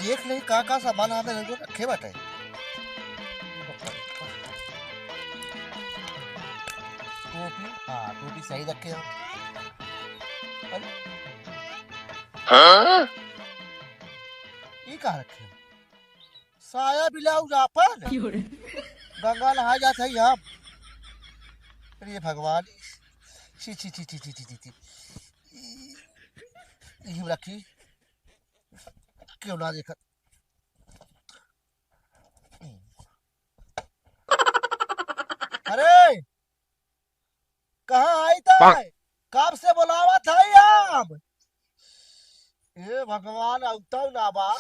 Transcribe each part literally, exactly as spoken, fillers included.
देख ले का का सामान हमें रखे बाटे। टोपी, हाँ, टोपी सही रखे हो। अरे, हाँ? ई का रखे हो? साया ब्लाउज आपन? क्यों रे? गंगा नहाए जात है हम। अरे भगवान, छी, छी, छी। ई, ई रखी। क्यों ना देखा? अरे, कहाँ आई तै? कब से बोलावत है हम? हे भगवान, अउतौ ना बा।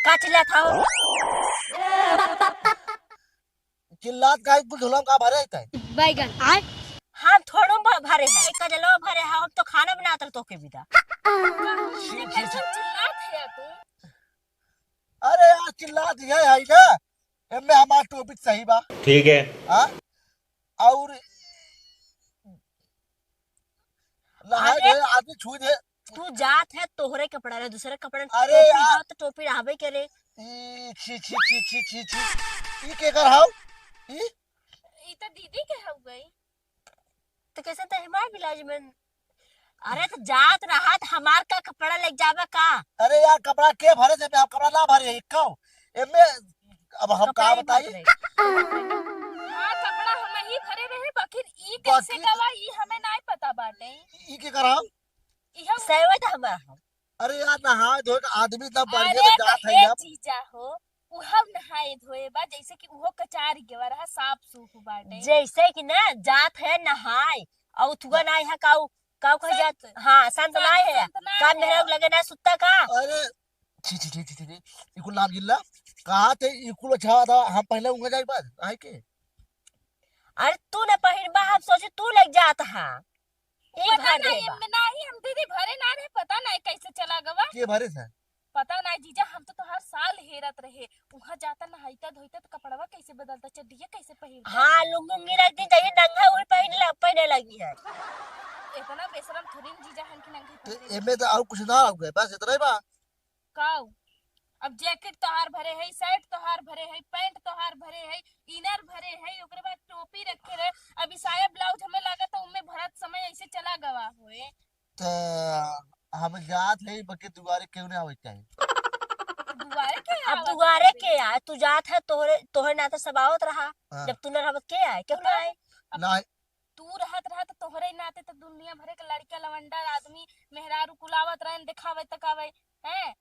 का चिल्लात हौ? चिल्लात काहे, कुल झोलवा का भरे तै? बैगन। आय? हम थोड़ो भ-, भरे हैं। एक कजलवा भरे हैं, हम तो खाना बनात रह तोके बिदा। छी, छी, छी। चिल्लात है तू। अरे यार, चिल्लात है, है ना? एमे हमार टोपी सही बा। ठीक है। हाँ? और नहाए अरे, धोए आदमी छू दे। तू जात है, तोहरे कपड़ा रहे, दूसरे कपड़ा अरे टोपी यार। रहो तो टोपी रहबे करे। ई, छी, छी। ई केकर हौ? ई? ई तो दीदी के हौ गई। तो कैसे तो हमार ब्लाउज में? अरे तो जात रहा तो हमार का कपड़ा लेके जाबे का? अरे यार, कपड़ा के भरे से? हम कपड़ा ना भरे, ई कौ? एमे अब हम कपड़ा का ही बताई? भरे। हाँ, कपड़ा हम ही भरे रहे, बाकी ई कैसे बाकी गवा, ई हमें नाहीं पता बाटे। ई केकर हौ? ई हम सैवट हमार हौ। अरे यार, नहाए धोए का आदमी इतना बढ़िया अरे से जात तो है हे यार। जीजा हो, उहव नहाए धोए बा, जैसे कि उहो कचार गेवा रहा, साफ सूफ बाटे। जैसे कि ना जात है नहाए, और उथुआ ना यहाँ काऊ, काऊ कह जात, संत। हाँ, संत संत, ना है। संत ना का है। मेहरा लगे ना सुत्ता का? अरे, छी, छी, छी। इकुल नाम गिल्ला, कहा थे इकुल अच्छा था, हम पहले उंगा जाए बाद, आए के? अरे तू ना पहिरबा, हम सोचे तू लग जात हा। ई पता भर नहीं, देबा। एमे नाही, हम दीदी भरे ना रहे, पता नहीं कैसे चला गवा। के भरे से? पता नहीं जीजा, हम तो तोहार साल हेरत रहे। उहाँ जाता नहाइता धोइता तो कपड़वा कैसे बदलता, चड्डिया कैसे पहिरता? हाँ, लुंगी उंगी रख दी, जही नंगा उही पहिन ल-, पहिने लगी है। इतना बेशरम थोड़ी न जीजा हन कि नंगा तो पहिरे। एमे तो और कुछ ना हो गए, बस इतना ही बा। काऊ? अब जैकेट तोहार भरे है, शर्ट तोहार भरे है, पैंट तोहार भरे है, इनर भरे है, ओकरे बाद टोपी रखे रहे। अभी साया ब्लाउज हमें लागत है, उनमें भरत समय ऐसे चला गवा होए। त हम जात है, बाकी दुआरे केहू ना आवे चाही। दुआरे के अब आवत दुआरे है? के आए, तू जात है, तोहरे, तोहरे नाते सब आवत रहा। हाँ। जब तू ना रहबत के आए, केहू ना आए। अब ना। तू रहत रहा त तोहरे नाते त दुनिया भरे के लड़का लवंडा आदमी मेहरारू कुलावत रहन, देखावे तकावे, हैं?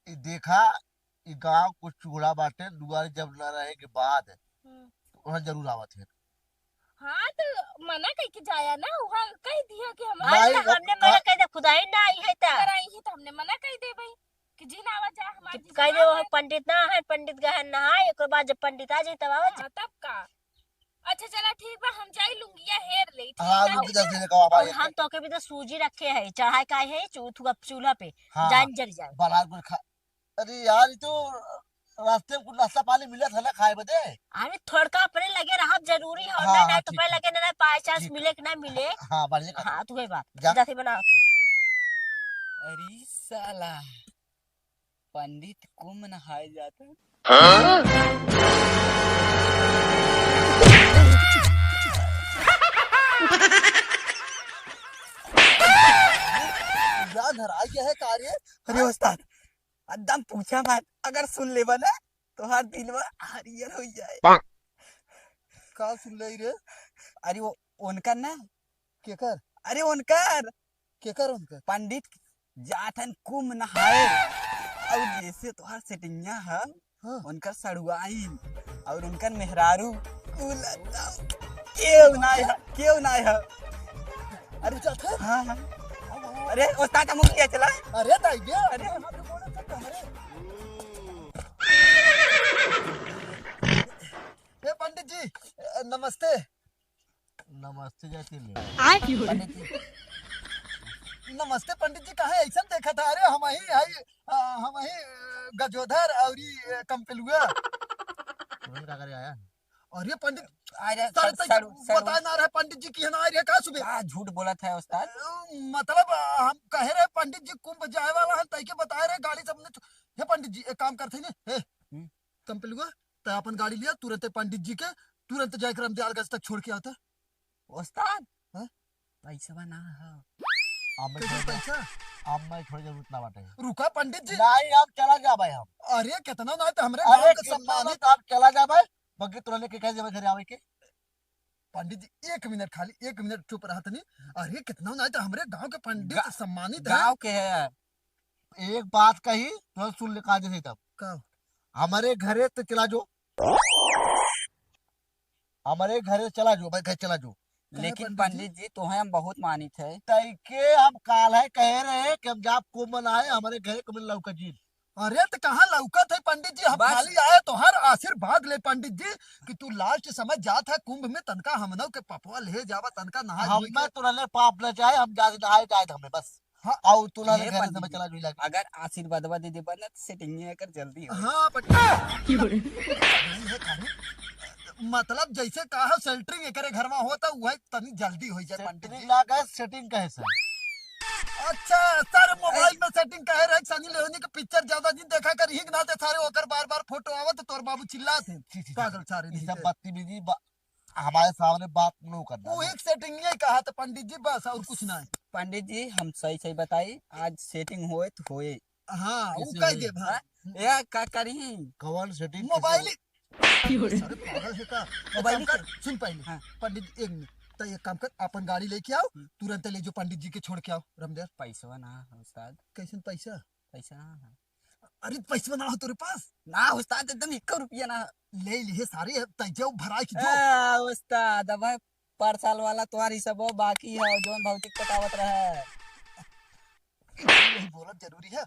ई देखा, ई गाँव कुछ चूड़ा बाटे, दुआरे जब ना रहे के बाद, हम्म। तो वहाँ जरूर आवत है। हाँ, तो मना कह के जाया ना, वहाँ कह दिया कि हम नहीं, अरे, तो अब हमने मना कह दे, खुदाई ना आई है त। अगर आई है तो हमने मना कह दे भाई कि जिन आवा जा, हमार कि जीजा कह दे, ना वो है। पंडित ना है, पंडित गहन ना है, एक बार जब पंडित आ जाए तब आवा जा। हाँ, तब का? अच्छा, चला, ठीक बा, हम जाई लुंगिया हेर ले, ठीक हाँ, बा? लुंगी जल्दी लेके आवा, और भाई। हम तोके भी तो सूजी रखे है, चढ़ाए का है, चू-, थुआ चूल्हा पे, हाँ, जान जल जाए। बलार कुछ खा-, अरे यार, ये तो रास्ते में कुछ नाश्ता पानी मिलत है ना खाए बदे? अरे, थोड़का अपने लगे रहब जरूरी हो हाँ, ना, हाँ, ना तो ठीक, पहले ठीक। लगे ना, ना, by chance ठीक। मिले कि ना मिले। हाँ, बढ़िया। हाँ, तू है बात। जा। जाते बना। अरे साला, पंडित कुंभ नहाए जाता। हाँ? जान हराई गया है का रे? अरे उस्ताद, एकदम पूछा मत, अगर सुन लेबा ना, तोहार दिलवा हरियर हो जाए। का सुन ले रे? अरे वो उनका ना, केकर? अरे उनकर। केकर उनकर? पंडित जात हन कुंभ नहाए। और जैसे तोहार सेटिंगा है, हाँ। उनकर सड़ुआइन और उनकर मेहरारू, कुल एकदम केव नाय है, केव नाय है। अरे जात है? हाँ, हाँ। अरे उस्ताद, हम किया चला? अरे दाई गे, अरे। ए पंडित जी, नमस्ते। नमस्ते जय तिल्ली। आय। पंडित जी। नमस्ते पंडित जी, काहे ऐसन देखत है? अरे हम ही, हई, आ, हम ही, अ, गजोधर और ई, अ, कंपिलुआ। तुमन का करे आया? अरे पंडित, अरे सर, सर, तै सर, सर, बताए ना रहे पंडित जी कि है ना आ रहे का सुबह? का झूठ बोलत है उस्ताद? अ, मतलब, अ, हम कहे रहे पंडित जी कुंभ जाए वाला है, तै के बताए रहे गाड़ी से हमने काम करते ने, ए, हम्म। कम पे लुआ, त अपन गाड़ी लिया, तुरंत पंडित जी के, तुरंत जाके रामदयालगंज तक छोड़ के आवत। उस्ताद, हाँ? पैसवा ना है। अब मैं कैसे छोड़ दे-, पैसा? अब मैं छोड़ जरूरत ना बाटे। रुका पंडित जी। नहीं, अब चला जा भाई हम। अरे, कितना ना तो हमरे अरे, गाँव के कितना ना सम्मानित तो आप चला जा भाई, बाकी तुरंत के कह देवे घरे आवे के। पंडित जी, एक मिनट, खाली एक मिनट चुप रहा तनी। अरे, कितना ना तो हमरे गाँव के पंडित गा-, सम्मानित है। गाँव के है। एक बात कही, तो सुन ले, काजे से तब। का? हमारे घरे तो चला जो। हमारे घरे चला जो, भाई, घर चला जो। काहे लेकिन पंडित जी? पंडित जी, तोहे हम बहुत मानित है। तैके हम काल है कहे रहे कि हम जाब कुंभ मनाए, हमारे घरे को मिल लौका जी। अरे, त कहाँ लौकत है पंडित जी? हम बस। खाली आए तोहार आशीर्वाद ले पंडित जी, कि तू last समय जात है कुंभ में, तनका हमनों के पपवा ले जावा, तनका नहा धोई हमें के। तो रहले पाप न जाए, हम जात नहाए जाए हमें बस। हाँ। आउ तू रहले ये घरे पंडित समय जी, चला जुई लागे। अगर आशीर्वादवा दे देबा ना, तो setting एकर जल्दी हो। हाँ, पंडित। मतलब जैसे कहा setting एकरे घर में होता, वही तनी जल्दी हो जाए पंडित setting जी। ना कहे, setting कहे सर। अच्छा सर, mobile में setting कहे रहे, सनी लियोनी के picture ज्यादा दिन देखा कर, हिंग ना दे सारे, ओकर बार बार photo आवत, तोर बाबू चिल्लात है, छी, छी, छी, पागल सारे ई नहीं सब थे। बदतमीजी बा-, हमारे सामने बात नहीं करना। वो एक setting ये कहा था पंडित जी, बस और कुछ ना है। पंडित जी, हम सही सही बताई, आज setting होए तो होए। हाँ, वो कैसे कह होए? दे, हाँ। हाँ? या का करी? कौन setting mobile कैसे? अरे पागल है का? एक mobile काम कर, के? सुन पहले। हाँ। पंडित जी, एक मिनट। तो एक काम कर, अपन गाड़ी लेके आओ, हम्म। तुरंत ले जो पंडित जी के छोड़ के आओ, रामदेव। पैसवा ना है, उस्ताद। कैसन पैसा? पैसा ना है। अरे पैसवा ना हो तोरे पास? ना उस्ताद, एकदम इक्को रुपया ना। ले लिए सारे, तै जाओ भरा के जो। आ, उस्ताद, अब है पर साल वाला तोहार हिसाब बाकी है, जौन भौतिक पटावत रहे। यही बोलत जरूरी है।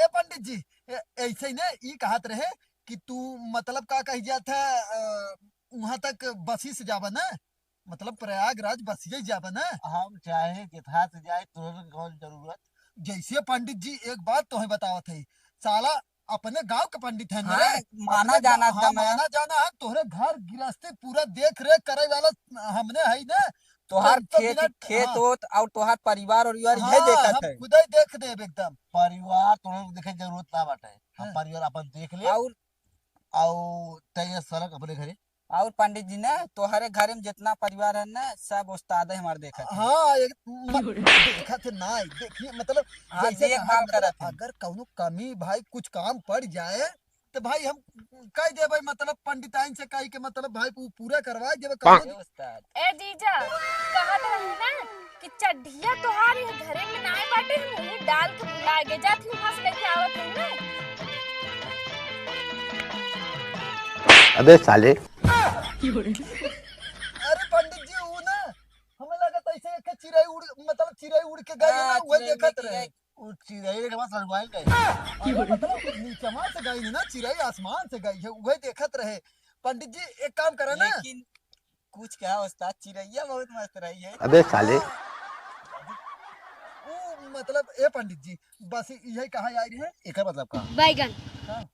ए पंडित जी, ए, ऐसे ही ना, ई कहत रहे कि तू मतलब का कही जात है, अ, वहाँ तक बसी से जाबा ना? मतलब प्रयागराज बसिये जाबे ना। हम चाहे जेथा से जाए, तोहरे कौन जरूरत? जैसे पंडित जी, एक बात तोहे बतावत है, साला अपने गांव के पंडित है ना हाँ, रे? माना अपने जाना गा-, हाँ, एकदम है। माना जाना है, तोहरे घर गृहस्थी पूरा देख रेख करे वाला हमने है ना। तोहार तो इतना खेत, बिना, खेत हाँ। ओत और तोहार परिवार और यार ये हाँ, देखत हम है। खुदे देख देब एकदम। परिवार तोहरे देखे जरूरत ना बाटे, हम हाँ। परिवार अपन देख ले। और और तय सड़क अपने घरे। और पंडित जी ने, तोहरे घरे में जितना परिवार है ना, सब उस्ताद है हमारे देखत है। हाँ, एक म-, देखत है ना, देखिए, मतलब, हाँ, जैसे देखभाल कहा, मतलब, करत है। अगर कौनो कमी, भाई, कुछ काम पड़ जाए, तो भाई, हम कह दे, भाई, मतलब, पंडिताइन से कह के, मतलब, भाई, वो पूरा करवा देवे, कौनो ए उस्ताद। ए जीजा, कहत रही ना, कि चड्ढिया तोहार यह घरे में नाय बाटे, हम वही डाल के भुला गे जात ही, वहां से लेके आवत ही ना। अबे साले। अरे पंडित जी, ऊ ना, हमें लगत ऐसे एक चिरई उड़, मतलब चिरई उड़ के गई है ना, हाँ, वही चिरई देखत उड़ के रहे। गई। ऊ चिरई रे बस लड़वाइल गई। अरे मतलब नीचवा से गई है ना, चिरई आसमान से गई है, वही देखत रहे। पंडित जी, एक काम करे ना, लेकिन कुछ कहा उस्ताद, चिरैया बहुत मस्त रही है। अबे साले। ऊ मतलब, ए पंडित जी, बस यही कहा आई रहे। एकर मतलब का? बैगन। हाँ।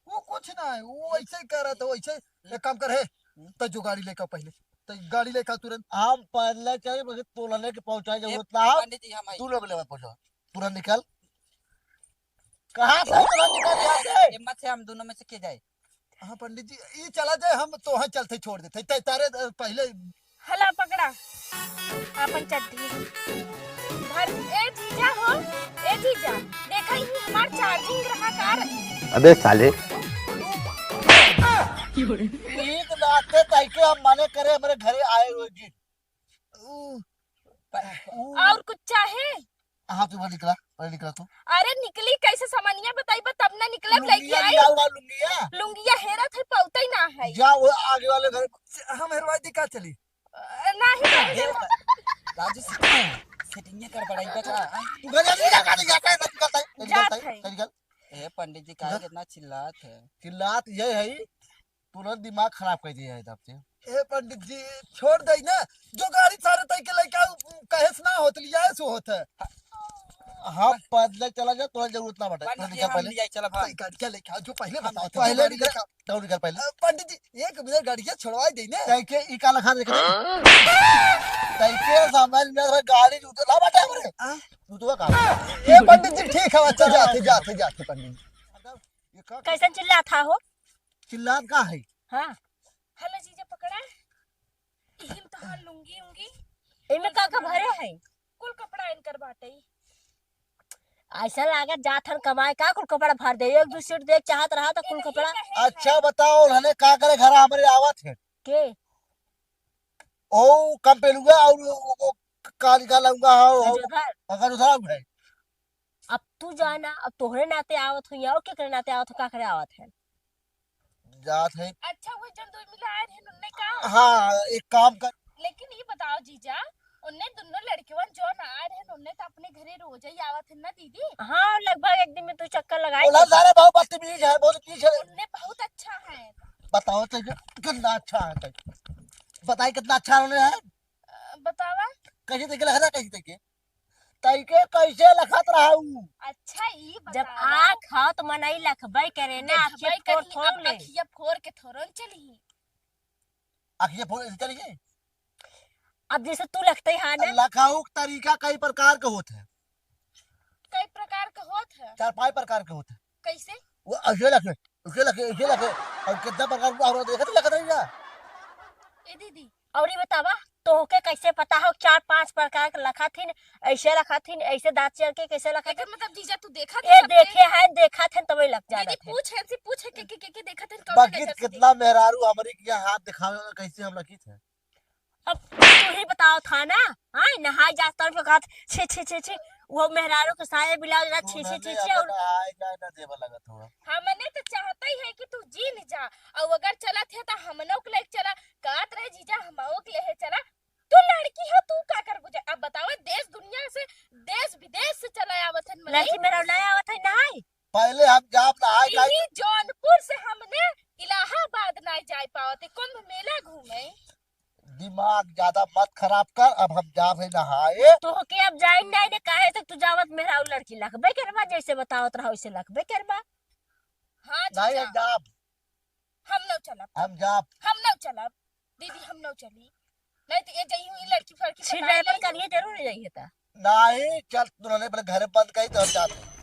वो कुछ ना है, वो ऐसे ही कह रहा था, वैसे एक काम कर है, हम्म। तो जो गाड़ी लेकर पहले, तो गाड़ी लेकर तुरंत। हम पहले चाहिए, मगर तोला लेके पहुंचाए ए, जरूरत ना हो। पंडित जी, हम आई। तू लोग लेवा पहुंचा, तुरंत निकल। कहाँ से तुरंत निकल जाते? हिम्मत से हम दोनों में से के जाए? हाँ पंडित जी, ई चला जाए, हम तोहे चलते छोड़ देते। ते तारे, अ, पहले हला पकड़ा आपन चड्ढी। भर, ए जीजा हो, ए जीजा, देखा ही हमार charging रहा कार। अबे साले। ईद नाते ताई के हम मने करे हमरे घरे आए हुए जी। ऊ, ऊ, और कुछ चाहे? हाँ, तू बाहर निकला, बाहर निकला तू। अरे निकली कैसे, समनिया बताइबा तब ना निकलब, लुंगिया लेके आई। लिया हुआ लुंगिया। लुंगिया हेरत है, पौते ना है। जा वो आगे वाले घर। हम हेरवाई दी का चली? अ, नहीं, नहीं, ए, नहीं। राजू, setting ये कर बढ़ाई बता। तू घर जा, जा, जा, जा, जा, जा, निकल, निकल, निकल, जात निकल, है। निकल। ए, पंडित जी, काहे उधर। कितना चिल्लात है? चिल्लात ये है, तुरंत दिमाग खराब कर दिया है तब से। ए पंडित जी, छोड़ दे ना, जो गाड़ी सारे तय के लेके आओ, कहे से ना होत, लिया से होत है। हम पैदल चला जा, तोरा जरूरत ना बाटे। पंडित जी, निकल हम पहले। लिया, चला भाई। तय गाड़िया लेके आओ, जो पहले हम बताओ, पहले जो गाड़ी निकल, लेके आओ। जाओ निकल पहले। अ, पंडित जी, एक मिनट गाड़िया छोड़वाई दे ने। तय के ई का लखा देख ले। हाँ? तय के सामान में रहा गाड़ी जूते ला बाटे हमरे। हाँ? जूतवा का? ए पंडित जी, ठीक है, अच्छा, जाते, जाते, जाते पंडित जी। का? कैसन चिल्लात हा हो? चिल्लात का है? हाँ। हेलो जीजा, पकड़ा। इहिम तोहार लुंगी उंगी। एमे का का भरे है? कुल कपड़ा इनकर बाटे। ऐसा लागत जात हन कमाए, का कुल कपड़ा भर दे? एक दो सेट देख चाहत रहा तो कुल कपड़ा। अच्छा बताओ, उन्होंने का करे घर हमरे आवत है? के? ओ कंपेलुआ और वो, वो काली का लंगा हो, हो। गजोधर। अगर उधर है। अब तू जाना, अब तोहरे नाते आवत हो या और केकरे नाते आवत हो, का करे आवत है? जात है। अच्छा, वो जन दो मिला आए रहे, उनने का? हाँ, एक काम कर। लेकिन ये बताओ जीजा, उनने दोनों लड़कियों जो ना आए रहे, उनने तो अपने घरे रोज ही आवत है ना दीदी? हाँ, लगभग एक दिन में तू चक्कर लगाई। बोला सारे बहुत बदतमीज है, बहुत नीच है। उनने बहुत अच्छा है। बताओ तो, कितना अच्छा है तो। बताई कितना अच्छा होने है। अ, बतावा। कैसे देखे लग रहा, कैसे देखे? तैके कैसे लखत रहा ऊ? अच्छा, ई जब बतावा। आँख ह त मनई लखबे करे ना, आँखिया देखबे फोड़ करी, थोड़ अब ले। आँखिया फोड़ के थोड़न चली। आँखिया फोड़ के चली? अब जैसे तू लखते हा ना। लखाऊ के तरीका कई प्रकार के होत है। कई प्रकार के होत है? चार पाँच प्रकार के होत है। कैसे? वो ऐसे लखे, ऐसे लखे, ऐसे लखे। और कितना प्रकार के और देखत लखत रही जा। ए दीदी, और ये बतावा, तोहके कैसे पता हो चार पाँच प्रकार के लखा थिन, ऐसे लखा थिन, ऐसे दाँत चियर के कैसे लखा एकर थिन? मतलब जीजा तू देखा ए, था सबके? देखे हैं, देखा थे तबे लग जाना दीदी थे। पूछ, हमसे पूछ है के, के, के, के देखा थे, कौन बाकी नजर से कितना देखा? मेहरारू हमरी के यहाँ हाथ दिखावे में कैसे हम लखी थे? अब तू ही बताओ था ना, हाँ, नहाए जाता तो कहत, "छी, छी, छी, छी।" वो मेहरारू के साया ब्लाउज रहा, तू "छी, छी, ना छी, दे, छी।" और नहाए जाए ना देवे लगत हो। हमने तो चाहता ही है कि तू जीन जा, और अगर चलत है तो हमनों के लेके चला। कहत रहे, "जीजा, हमहू के लेहे चला।" तू लड़की हो, तू का कर बुझा? अब बतावा, देश दुनिया से, देश विदेश से चला आवत है मनई। लड़की मेहरारू ना आवत है नहाए? पहले हम जाब नहाए जाए। यही जौनपुर से हमने इलाहाबाद ना जाए पावत है, कुंभ मेला घूमे। दिमाग ज्यादा मत खराब कर, अब हम जाब है नहाए। तोहके अब जाए नहीं दे, काहे तक तू जावत मेहरारू लड़की लखबे करबा, जैसे बतावत रहा वैसे लखबे करबा। हाँ नहीं जीजा। जाब। हम न चलब। हम जाब। हम न चलब। दीदी, हम न चली। नहीं तो ये जई हुई लड़की फड़की छिन पटाई रहे पर ले। करिए जरूर जाइए ता। नहीं, चल, तू नहीं, पहले घरे बंद करी तो हम जाते हैं।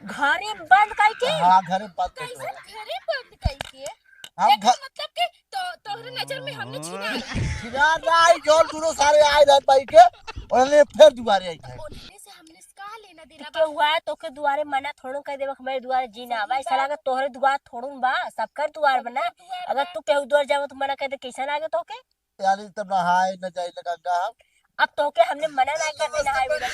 घरे बंद करी के? हाँ, घरे बंद करी कैसे के। घरे बंद करी के? हम एकर घर मतलब कि तो, तोहरे नजर में हमने छिनार। छिनार ना आई, जोन दोनों सारे आए रहत भाई के, उन्होंने फिर दुबारे आई है। उन्होंने से हमने का लेना देना तो बा? केहू आए तो के दुआरे मना थोड़ो कर देबा, हमारे दुआरे जी ना आवा। ऐसा लागे तोहरे दुआर थोड़ो बा, सबकर दुआर बना। सबकर दुआर अगर बा। तू केहू दुआर जाबो तो मना कर दे, कैसा लागे तोके? यार, ई तब नहाए न जाए न गंगा हम। अब तोके हमने मना ना करने नहाए वाला।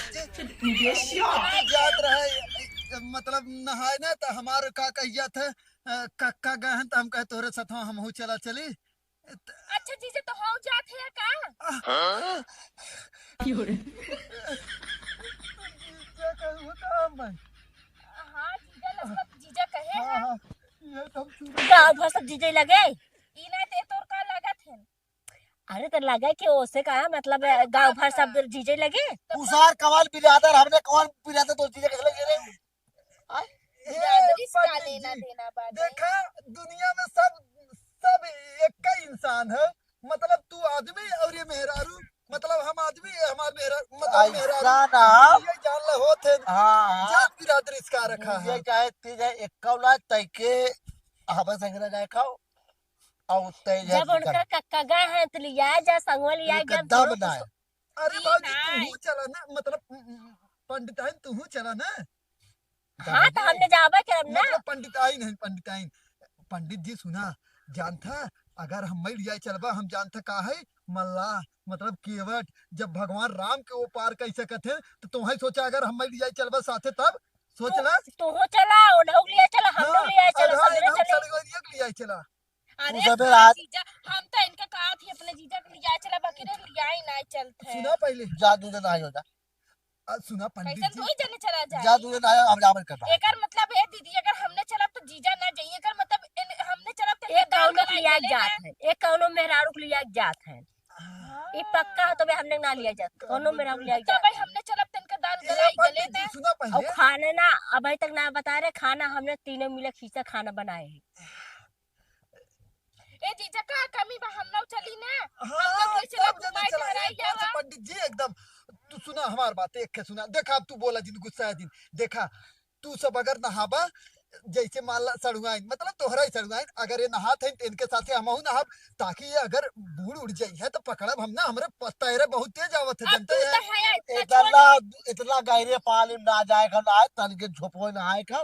जात रहे, मतलब नहाए ना तो हमारे का कहिया थे, अ, कक्का गए हैं तो हम कहे तोहरे साथ हमहू चला चली। अच्छा जीजा, तो हो जात है का? हाँ? जीजा कहू तो हम भाई। हाँ, जीजा लगभग जीजा कहे हाँ, हैं। हाँ, ये तो हम शुरू गाँव भर सब जीजे लगे। ई ना ते तोर का लागत है? अरे तो लगे कि ओसे का मतलब, अरे गाँव भर सब जीजे लगे। तो उसार कवाल बिरादर, हमने कवाल बिरादर तो जीजे कैसे लगे रे? आय, ए, बिरादरी से का पंडित लेना जी, देना बा जी? देखा, दुनिया में सब, सब एक का इंसान है। मतलब, तू आदमी और ये मेहरारू, मतलब, हम आदमी, ये हमार मेहरा-, मतलब, मेहरारू। ऐसा ना। ये जान ला होत है। हाँ, हाँ। जात बिरादरी इसका रखा ये है। चाहे तीज है, एक कौला तय के हमें संग रह जाए खाओ, और तय जब जाए उनका कर। कक्का गए हैं, तो लिया जा, संगवा लिया उनका गया, दम थोड़ा ना कुछ है। अरे ई बाबूजी, नाय। तू चला ना, मतलब, पंडिताइन, तू चला ना। हाँ, तो हमने जाबे करब ना। मतलब पंडिताइन है, पंडिताइन। पंडित जी सुना, जानता, अगर हम मई लिया चलबा, हम जानता का है, मल्लाह, मतलब केवट, जब भगवान राम के वो पार कर सकत है, तो तुम्हें सोचा, अगर हम मई लिया चलबा साथे, तब सोच ला। तू हो चला, उन्हों लिया चला, हम लोग हाँ, लिया चला, अरे हाँ, सब इन्हों चले। चले गए, ये लिया चला। अरे तू सबे हाँ रात जीजा, हम तो इनका कहा थी अपने जीजा के लिया चला, बाकी रे लिया ही ना चलते हैं। सुना पहले। जा, दू जन आयो जा। आ, सुना पंडित कैसन जी। दो जने चला जाए? जा, दू जन आयो, हम जावन करबा। एकर मतलब है दीदी, अगर हमने चलब तो जीजा ना जाइए, एकर मतलब इन-, हमने चलब तो एक इनका कौनो के लिया जात है, एक कौनो मेहरारू के लिया जात है। हाँ। ई पक्का है, तबे हमने ना लिया जात, कौनो मेहरारू के लिया जात तबे है। हमने चलब तो इनका दाल ए, गलाई पंडित गले जी, ना। सुना पहले। और खाना ना, अभी तक ना बता रहे, खाना हमने तीनों मिले खींचा खाना बनाए हैं। ए जीजा, का कमी बा, हम लोग चली ना? हाँ, हम लोग कैसे सब लोग जने घुमाए चला, टहराए एक बात से जावा? पंडित जी, एकदम, तू सुना हमार बात, एक के सुना। देखा, अब तू बोला जिन, गुस्सा है जिन। देखा, तू सब अगर नहाबा, जैसे मान ला सड़ुआइन, मतलब तोहरा ही सड़ुआइन, अगर ये नहात है तो इनके साथे हमहू नहाब, ताकि ये अगर बूड़ उड़ जाई है तो पकड़ब हम ना, हमरे प-, तैरे बहुत तेज आवत है, अब जानते तू हैं। तो है, इतना इतना छोड़। इतना गहरे पानी में ना जाए का, ना आए, तन के झोपो नहाए का,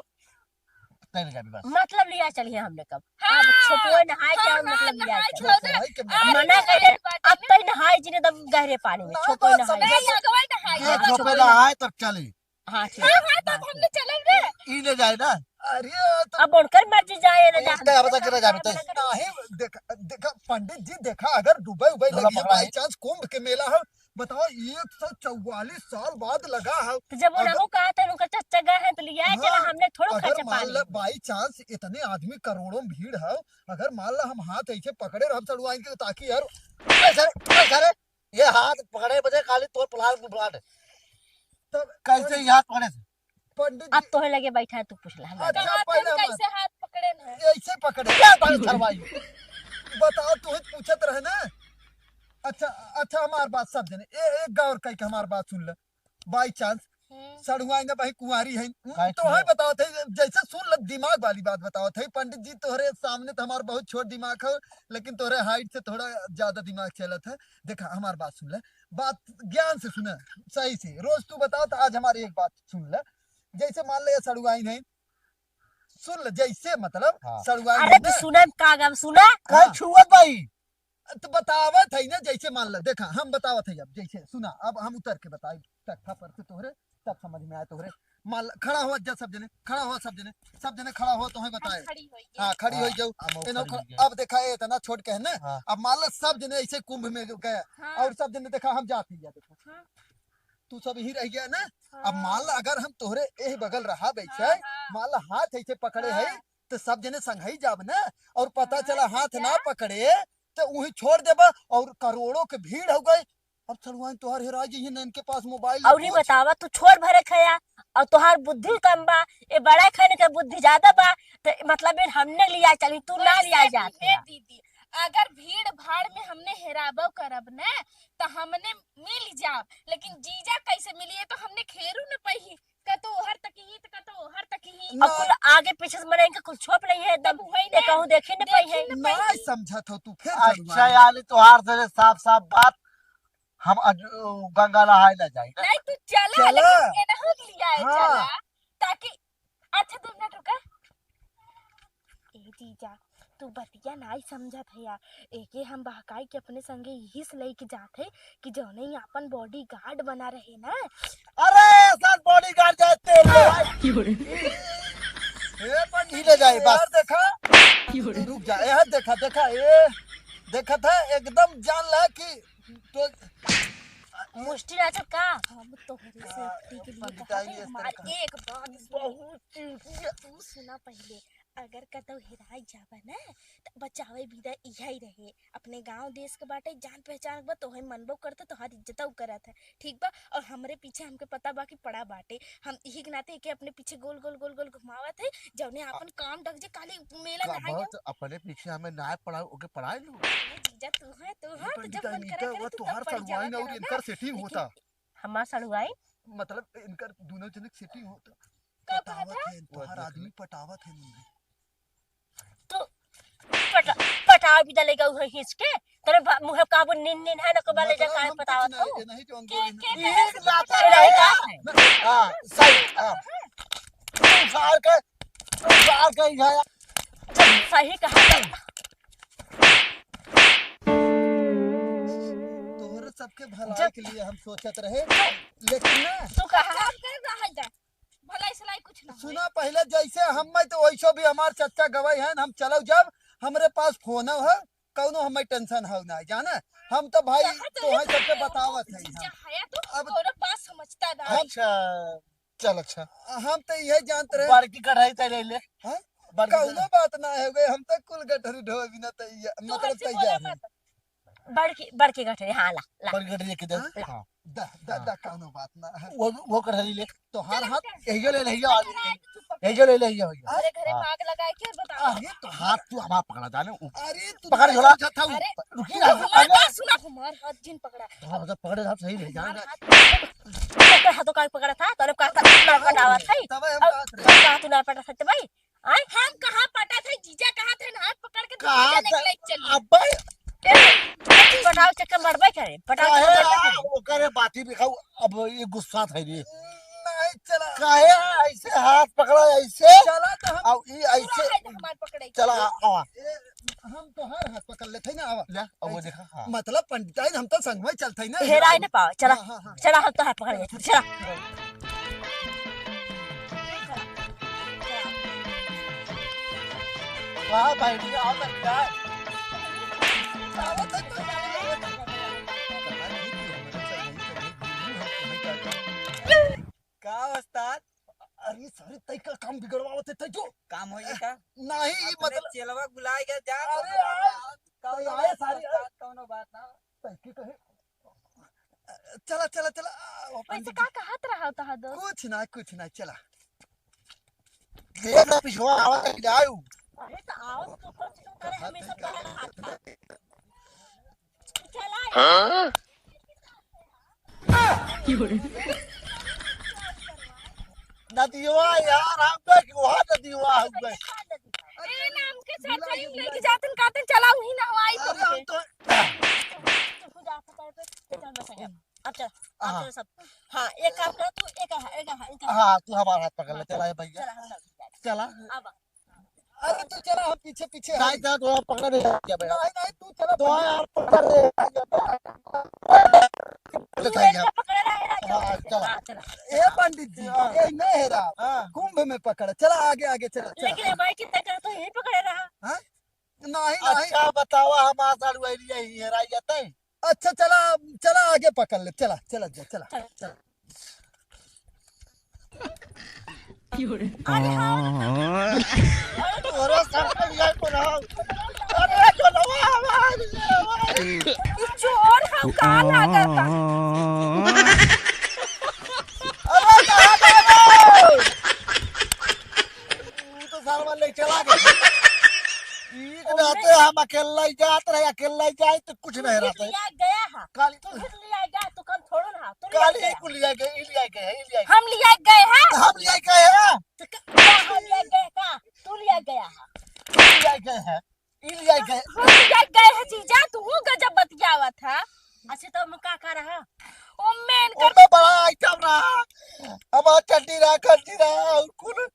तैर जाबे बस। मतलब लिया चलिए हमने कब। हाँ। अब छोपो नहाए के हाँ, और मतलब हाँ, लिया नहाए चलिए। के छोड़ दे। छोपो है के अब मना नहाए करे, बात अब है। तई नहाए जी ने तब गहरे पानी में, ना, छोपो बात नहाए। समझ नहीं, लगवा नहाए ये हाँ, छोपो छोपो नहाए। नहाए तब चली। हाँ, ठीक हाँ, है। हाँ, तब हाँ, हमने ठीक। चलब रे। ई ले जाए ना। अरे, तो अब उनकर मर्जी जाए ना, एक जा, तो अब तक रह जाबे, तो। नहीं, देखा, देखा, पंडित जी, देखा, अगर डूबे उबे ढोला लगी है, पकड़ा by है। Chance कुंभ के मेला है, बताओ, एक सौ चौवालीस साल बाद लगा है। तो जब वो अगर, रघु कहा था, उनका चच्चा गए हैं, तो लिया हाँ, चला, हमने थोड़ो अगर खर्चा मान पानी। ला, by chance इतने आदमी, करोड़ों भीड़ है, अगर मान ला, हम हाथ ऐसे पकड़े रहब सड़ुआइन के, ताकि यार, ऐसे, ऐसे, ये हाथ पकड़े बजे खाली तोर प्लाट में प्लाट। तब कैसे ये हाथ पकड़े से? पंडित अब जी। तोहे लगे बैठा है, तू पूछ ले, हम अच्छा, तो पहले हम हमार कैसे हाथ पकड़े न है? ऐसे पकड़े। क्या बात करवाई? बताओ, तू ही पूछत रहे ना। अच्छा, अच्छा, हमार बात सब जने, ए, एक गौर कई के हमार बात सुन ले। By chance हम्म। सड़ुआइन अबहीं कुंवारी है। हम्म, काहे तो है छुआ? बतावत है, जैसे सुन ल, दिमाग वाली बात बतावत है। पंडित जी, तोहरे सामने तो हमार बहुत छोट दिमाग है, लेकिन तोहरे height से थोड़ा ज्यादा दिमाग चलत है। देखा, हमार बात सुन ले, बात ज्ञान से सुना, सही से। रोज तू बताओ तो आज हमारी एक बात सुन ले। जैसे मान ले, ये सड़ुआइन है, सुन ले, जैसे मतलब हाँ। सड़ुआइन अरे है तू ना। सुना, का गम सुना? काहे हाँ। छुअत भाई? तो बतावत है ना, जैसे मान लो, देखा, हम बतावत है अब, जैसे सुना, अब हम उतर के बताई तख्ता पर से तोहरे, तब समझ में आए तोहरे। मान लो, खड़ा हो जा सब जने, खड़ा हो सब जने, सब जने खड़ा हो, तोहे हम बताए। खड़ी होई गई। हाँ, खड़ी हाँ, होई जाऊ। हम एनो खड़ी ख-, होई गई। अब देखा, ये इतना छोट के है ना, हाँ। अब मान लो सब जने ऐसे कुंभ में गए हाँ। और सब जने देखा हम जाती है, देखा। हाँ। तू सब ही रह गया ना। अब हाँ। मान लो अगर हम तोहरे एह बगल रहा बैठे, हाँ, हाँ। मान लो हाथ ऐसे पकड़े हाँ। है, तो सब जने संघई जाब ना, और पता हाँ, चला हाथ ना पकड़े, तो वहीं छोड़ देबा, और करोड़ों के भीड़ हो गई। अब सड़ुआइन तोहार हेरा गई है ना, इनके पास मोबाइल है, और ये पूछ। बतावा, तू छोट भरे खया, और तोहार बुद्धि कम बा, ये बड़ा खाने के बुद्धि ज्यादा बा, तो मतलब ये हमने लिया चली, तू ना वैसे लिया भी जात है है। दीदी, अगर भीड़ भाड़ में हमने हेराबो करब ना, तो हमने मिल जाब, लेकिन जीजा कैसे मिली, ये तो हमने खेरू न पही। कतो ओहर तक ही, त कतो ओहर तक ही। ना। और कुल आगे पीछे से मने इनका कुल छोप नहीं है, एकदम तब वही ये ना। कहूँ देखे न पाई है। देखे न ना पाई। समझत हो तू, फिर अच्छा सड़ुआइन। यानी तोहार से साफ साफ बात, हम अज-, गंगा नहाए ना जाए ना। नहीं, तू चला, चला। लेकिन एनहू लिया है, हाँ। चला, ताकि, अच्छा, दो मिनट रुका। ए जीजा, तू बतिया नाई समझत है यार। एके हम बहकाई के अपने संगे यही से लेके जात है कि जौने ही आपन bodyguard बना रहे ना। अरे, सर bodyguard जाए तेरे भाई। ए, पंडित ई ले जाए, जी, बस। यार देखा। रुक जा, ए, देखा, देखा, ए, देखा था, एकदम जान ला कि तो मुष्टि राजा का? हम तोहरे safety के लिए पंडिताई कहा थे, इस हमार तरह का एक बात सुन। बहुत चीज है। तू सुना पहले, अगर कतौ हेराई जाबा ना, त बचावे बिदा इहै रहे। अपने गांव देश के बाटे, जान पहचान के बा, तोहे मनबो करत, तोहार इज्जतौ करत है, ठीक बा? और हमरे पीछे हमके पता बा कि पड़ा बाटे, हम इही के नाते एके अपने पीछे गोल, गोल, गोल, गोल घुमावत है, जौने आ- आपन काम डग जे, काली मेला का नहाए बात, जाओ। अपने पीछे हमें ना पड़ा, ओके पढ़ाई लू। अरे जीजा, तू है, तू ये है, तो जब पंडिताई मन मीठा करा करे, हुआ, तू तब तोहार पड़ जावा सड़ुआइन और करा ना। इनकर setting लेकिन होता। हमार सड़ुआइन? मतलब इनकर दोनों जने के setting होता। का पटावत कहत है? है, तोहार आदमी पटावत है इनमें। तो पटा-, पटाव भी डालेगा उहे हिंच के। तोरे भा-, मुँह काबू निन निन है ना, को बाले जा मतलब काहे हम कुछ पटावत नहीं, हो? ये नहीं जो अंगोली के, में के एक लाता रहेगा। रहेगा। हाँ, सही, हाँ। तू सार के, तू सार के ही है। जब सही कहा था। तोहरे सबके भलाई जब के लिए हम सोचत रहे, लेकिन ना। तू कहा? काम कर रहा है जा। भलाई सलाई कुछ ना होई। सुना, पहले जैसे हम तो वैसो भी हमार चच्चा गवाई हैं, हम चलो जब हमरे पास फोन है, कौनो हमें tension हो ना, जाना। हम तो भाई कहाँ तो तोहे सबके बतावत है, जीजा हाँ। हया तो अब कौनो बात समझता ना। हम अच्छा, चल अच्छा। हम तो यही जानत रहे। बड़की कढ़ाई तय ले ले। हाँ? बड़की कौनो कढ़ाई। बात ना है, हम तो कुल गठरी ढोए बिना तैयार, तू मतलब हंसी बोला तैयार है। मत। बड़की, बड़की गठरी, हाँ, ला, ला। बड़की गठरी एक दे। हाँ? हाँ। दा, दा, हाँ। दा, कौनो बात ना है। वो, वो गठरी ले। तोहार हाथ। यही ले, यही ले, यही ले, यही ले। अरे घरे हाँ। आग लगाए के और बताओ। अरे तो हाथ तू हमार पकड़ा जाने, उ-, अरे तू पकड़ नहीं झोला। समझत हऊ। अरे रुकी ना, रुकी ना, अरे। सुना, हमार हाथ जिन पकड़ा। हाँ, तो पकड़े हाथ सही ले जाने। हमार हाथ पकड़ा। तो हाथों का पकड़ा था, तोरे का था, ना पटावा था। तब हम और बात रहे। का तू ना पटा सकते भाई? आय? हम कहाँ पटा थे, जीजा कहाँ थे, हाथ पकड़ के कहाँ दूसरे जने थे? के लेके चली। अब्बे! ए, पटाव चक्कर मरबे करे, पटाव काहे चक्कर मरबे आ, करे। ओकरे बाती भी खाऊ, अब ये गुस्सा था रे। नहीं चला। काहे ऐसे हाथ पकड़ा ऐसे? चला तो हम अब ये ऐसे पूरा है हमार पकड़े। चला, आवा। ए, हम तोहार हाथ पकड़ लेते हैं ना, आवा। ले, अब वो ऐसे। देखा, हाँ। मतलब पंडिताइन हम तो संग में चलते हैं ना। हेराई नहीं पाओ, चला। हाँ, हाँ, हाँ। चला, हम तो हाथ पकड़ लेते हैं, चला। वाह भाई, ये आओ ना, क्या है? का उस्ताद? अरे सारे तई का काम बिगड़वावत है, तई जो। काम होई का? नहीं, अपने मतलब चेलवा बुलाए गए जा। अरे यार, का तई आए सारे। उस्ताद, कौनो बात ना। तई के कहे। चला, चला, चला, आ, अपन वैसे दीदी। का कहत रहा था दोस्त? कुछ ना, कुछ ना, चला। देख ना, पिछवा आवा तक जाऊ। अरे तो आओ, तो कुछ तो करे, हमेशा बहन हाथ का। चला। हाँ? नदिया यार, हम गए कि वहाँ नदिया हम गए। ए, नाम के साथ सही लेके जातन, कहतन, "चला, वहीं नहवाई तो अरे, हम तो चल, बस, अब चल, अब हाँ। चल सब। हाँ, एक काम कर, तू एक, एक, एक, एक, हाँ, तू हमारा हाथ पकड़ ले, हाँ, चला, ये भैया। चला, हम लोग जाए। चला। अब। अरे, तू चला, हम पीछे, पीछे नहीं, हैं। जा, तो आप पकड़ ले, क्या भैया? नहीं, नहीं, तू चला, तो भैया। आप पकड़ ले, क्या भैया? तू ले, भैया। पकड़ रहा है, राजा। हाँ, चला। हाँ, चला। ए, पंडित जी, हाँ। ये नहीं है रहा। हाँ। कुंभ में पकड़। चला, आगे, आगे, चला, चला। लेकिन ये भाई, कितना कर तो यहीं पकड़े रहा। हाँ? नहीं, नहीं। अच्छा, बतावा, हमार साड़ू आई रही है, राई जाता है? अच्छा, चला, चला, आगे पकड़ ले, चला, चला जा, चला, चला। चला। अरे हाँ। अरे तोरा सब पर यही पर आओ। अरे चलो, आवाज, आवाज। चोर हम का लागत बा? अरे कहाँ गए? तू तो सालवा ले चला गया। ठीक रहते हम अकेला ही जात रहे, अकेला ही जाए तो कुछ नहीं तू रहता है। लिया गया है। काली तू फिर लिया गया, तू कम छोड़ो ना, तू लिया काली गया। कुल लिया गए, ई लिया गए, ई लिया गए। हम लिया गए हैं? हम लिया गए हैं? तो क-, क्या हम लिया गए का? तू लिया गया है। ई लिया गए हैं, ई लिया गए। हम लिया गए हैं जीजा, तू गजब बतियावत है। अच्छा तो हम का कर रहा? ओ मेन कर ओमे बड़ा आइटम रहा, हमार चड्डी रहा, खंडी रहा, और कुल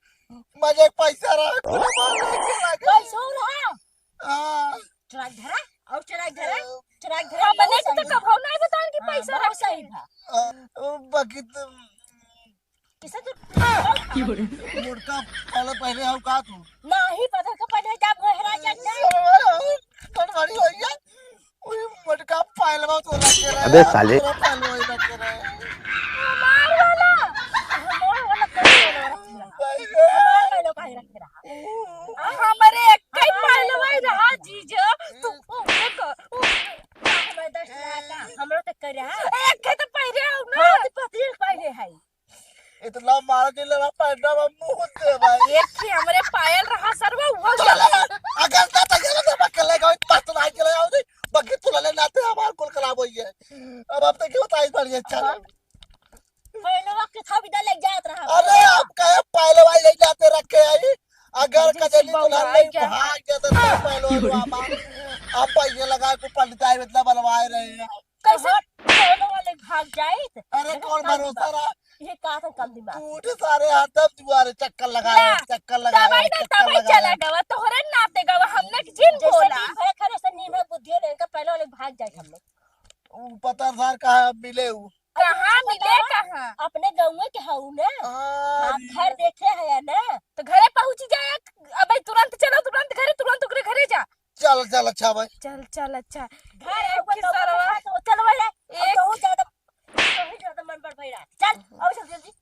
मजे के पैसा रहा, कुल हमार लेके रहा। पैसो रहा? हाँ। चुराई धरा, और चुराई धरा, चुराई धरा, हमने बहुत तो सही कभो नहीं बतान कि हाँ, पैसा बहुत रखे। सही बा। आ, ओ, बाकी तो किसे तू मोटका पहले, पहले हम का तू? नहीं, पता का पहले जब वो हेरा जाता है। कौन बड़ी हो गया? ओए मोटका पायलवा तो लग के रहे। अबे साले। पूरा पायलवा ही लग के रहे। हमार वाला, हमार वाला कौन वाला रख रहा? भाई रे। हमार वाला काहे रख रहा? आ, हमरे एक ही पायलवा ही रहा, जीजो। तू, ओ, देखो, ओ, हमारे दस लाख का, हमरो तक कर रहा। एक के तो पहले हो ना। हाँ, तो पति पहले है। इतना मारा के लड़ा पैंटा में मुंह दे भाई। एक ही हमरे पायल रहा सरवा, वो चले, अगर ना तो ये ना बकले का पत ना चले आओ दे, बकी तू ले नाते हमार कुल खराब होई है। अब आप तो क्यों ताई पड़ गए, चल। पहलवा के था भी ले जात रहा। अरे, आप कहे पहलवा ले जाते रखे आई, अगर जैसे कजली दुल्हन ले भाग जाता तो पहलवा बाबा, आप पैसे लगा के पंडिताई मतलब बनवाए रहे हैं। कैसे पहलवा ले भाग जाइत? अरे, देखो, कौन कम भरोसा दिमाग। रहा? ये कहा था कम दिमाग। तू उठे सारे हाथ दब दुआरे चक्कर लगा रहे, ला, चक्कर लगा दवाई रहे, ना, चक्कर दवाई लगा चला रहे। गवा, तोहरे नाते गवा, हमने के जिन जैसे बोला। दिन भर खरे से नींद में बुद्धि नहीं, इनका पहलवा ले भाग जाए हम लोग। ऊ पता सार कहाँ मिले ऊ। कहाँ मिले, कहाँ? अपने गाँव के हऊ ना। हाँ, हाँ, घर देखे है ना। तो घरे पहुँची जाए, अबे तुरंत चलो, तुरंत घरे, तुरंत ओकरे घरे जा। चल, चल, अच्छा भाई। चल, चल, अच्छा। घर है, एक ही सरवा। तो चल भाई, एक अब बहुत ज्यादा, बहुत ज्यादा मन पर भैरा। चल, आओ जल्दी, जल्दी।